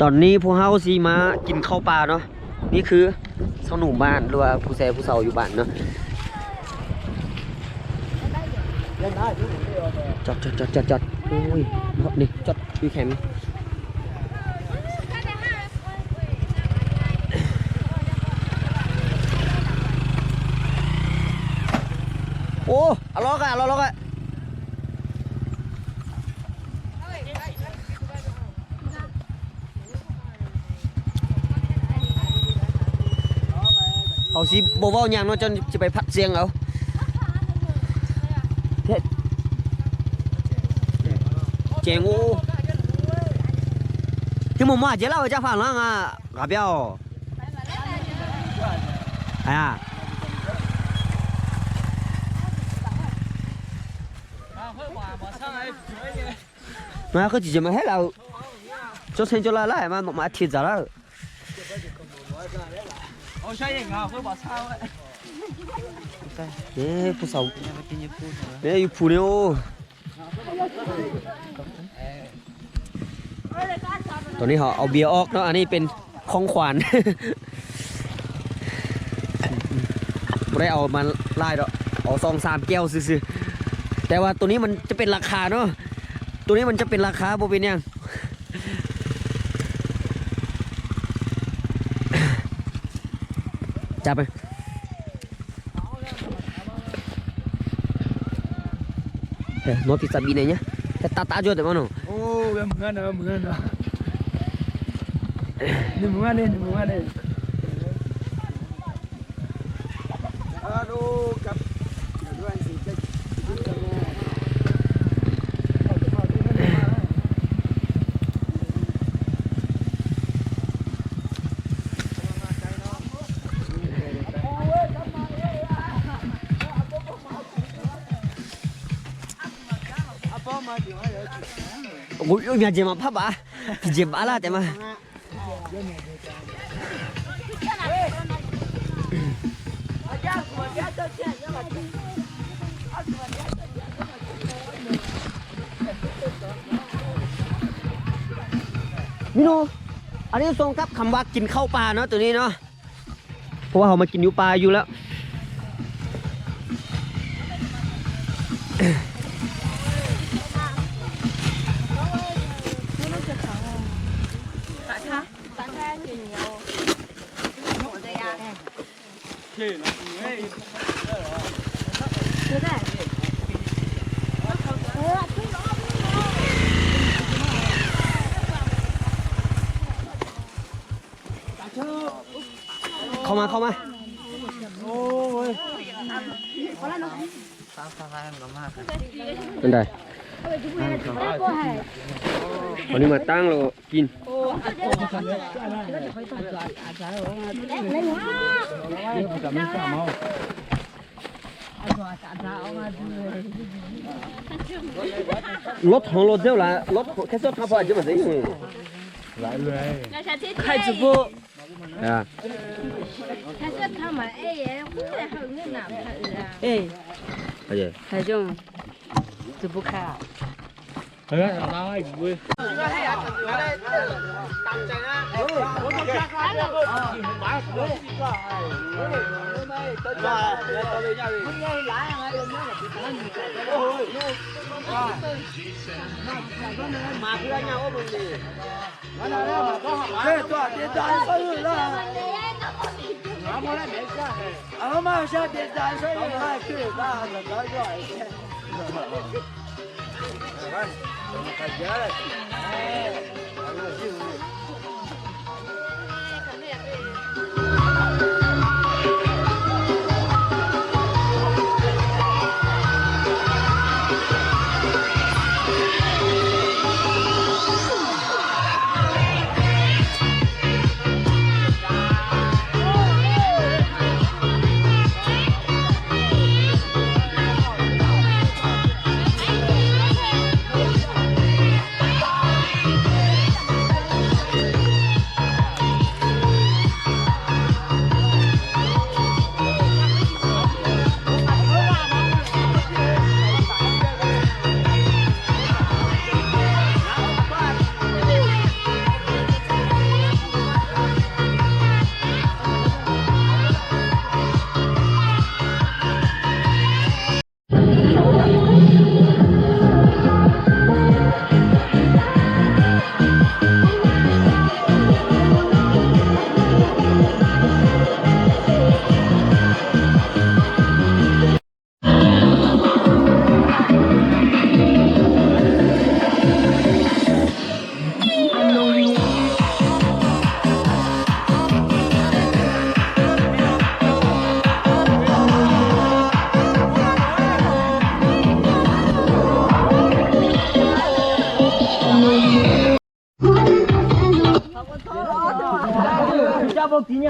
ຕອນນີ້ພວກເຮົາຊິມາກິນເຂົ້າປ່າເນາະ. ນີ້ຄືຊາວໜຸ່ມບ້ານ ຫຼືວ່າຜູ້ແຊຜູ້ເຊົາຢູ່ບ້ານເນາະ. ຈອດ ຈອດ ຈອດ ຈອດ ໂອ້ຍ ນີ້ຈອດຢູ່ແຄມ. ໂອ້ ອາລອກະ ອາລອກະ. ເຮົາຊິບໍ່ເວົ້າຫຍັງເນາະ ເຈົ້າຊິໄປພັດສຽງເອົາ. ເຮັດ ແຈ້ງ ໂອ້ ທີ່ໝົມວ່າຈະເລົ່າຈາກຝັ່ງຫຼັງອະ ກະເປີ້າ ອາ ມາຄືຊິຈະມາໃຫ້ລາວ ຈົດເຊັນຈົດລາຍລາຍ ມາ ມາອາທິດຈະລາວ. ເດ້ ຜູ້ສາວ ເດ້ ຢູ່ພູນີ້ ໂອ້ ຕອນນີ້ເຮົາເອົາເບຍອອກເນາະ ອັນນີ້ເປັນ ຂອງຂວັນ ບໍ່ໄດ້ເອົາມາຫຼາຍດອກ ເອົາສອງສາມແກ້ວຊື່ໆ ແຕ່ວ່າໂຕນີ້ມັນຈະເປັນລາຄາເນາະ ໂຕນີ້ມັນຈະເປັນລາຄາ ບໍ່ເປັນຫຍັງ ຈັບໄປ. ເອີ ໂນຕິສະບິເນຍ ແຕ່ຕາຕາໂຈແຕ່ມາໂນ ໂອ້ ເມືອນເນາະ ເມືອນເນາະ ນີ້ເມືອນເດ້ ນີ້ເມືອນເດ້. ໂອ້ຍ ໂອ້ຍ ແມ່ເຈມາພັບອະ ເຈມາລະແຕ່ມາ ມິໂນ ອັນນີ້ສົ່ງກັບຄຳວ່າກິນເຂົ້າປ່າເນາະ ໂຕນີ້ເນາະ. ເພາະວ່າເຮົາມາກິນຢູ່ປ່າຢູ່ແລ້ວ ເຂົ້າມາ ເຂົ້າມາ ໂອ້ຍ ອັນໃດ ວັນນີ້ມາຕັ້ງແລ້ວກິນ ລົດຂອງລົດເຈົ້າລະ ລົດແຄ່ສົດເຮົາພໍຈະມາໄດ້ ໄຂ່ຈຸບຸ ອາ ເອີ ໄຂ່ຈຸ ຈຸບຸຄ່ະ.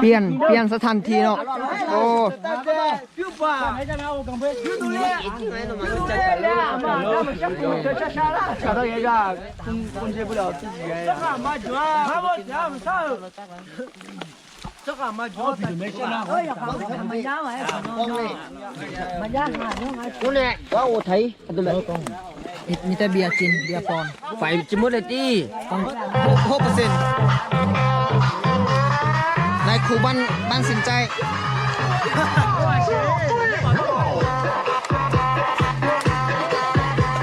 ປ່ຽນ ປ່ຽນສະຖານທີ່ເນາະ. ໂອ້ ມີ ມີແຕ່ເບຍຈິນ ເບຍປອມ ໄຟຈະໝົດແລ້ວຕິ ຫົກ ຫົກເປີເຊັນ ນາຍຄູບ້ານ ບ້ານສິນໃຈ.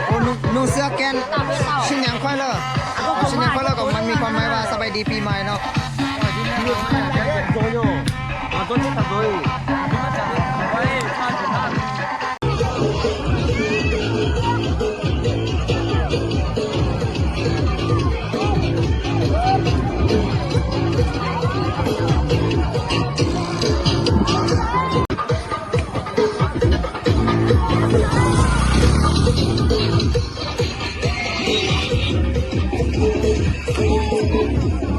ໂອ້ ນຸ່ງ ນຸ່ງເສື້ອແກ່ນ ຊິນຫຍັງຂ້ອຍເລີ ຊິນຫຍັງຂ້ອຍເລີ ກໍມັນມີຄວາມໝາຍວ່າສະບາຍດີປີໃໝ່ເນາະ.